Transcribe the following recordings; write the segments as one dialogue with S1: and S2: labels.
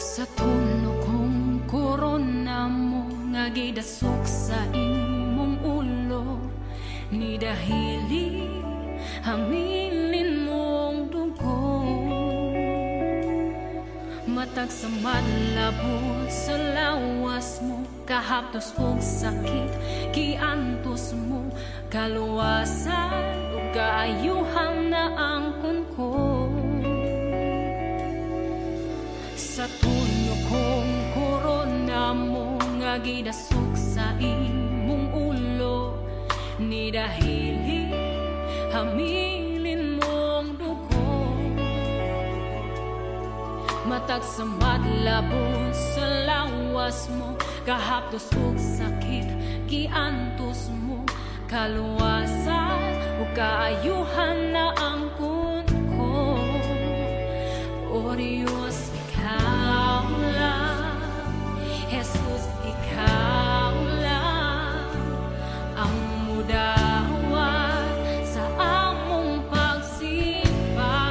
S1: Sa tuno kong korona mo nga gidasok sa imong ulo, ni dahili hamilin mong dugo. Matag sa madlabot sa lawas mo, kahaptos og sakit giantos mo, kaluwasan ug kaayuhan na angkon ko. Sa tuno kong korona mo nga gidasok sa imong ulo, ni dahili hamilin mong dugo. Matag sa madlabot sa lawas mo, kahaptos og sakit giantos mo, kaluwasan ug kaayuhan na angkon ko. O Diyos, ikaw lang. Jesus, ikaw lang ang mudawat sa among pagsimba.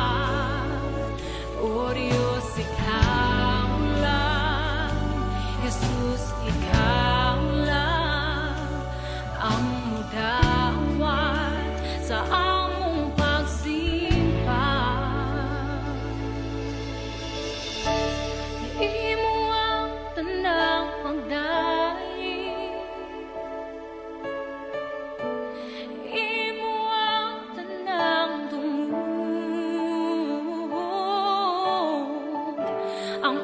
S1: O Diyos, ikaw lang. Jesus, ikaw lang ang mudawat sa among pagsimba. Imo ang tanang pagdaig, Imo ang tanang tungod. Ang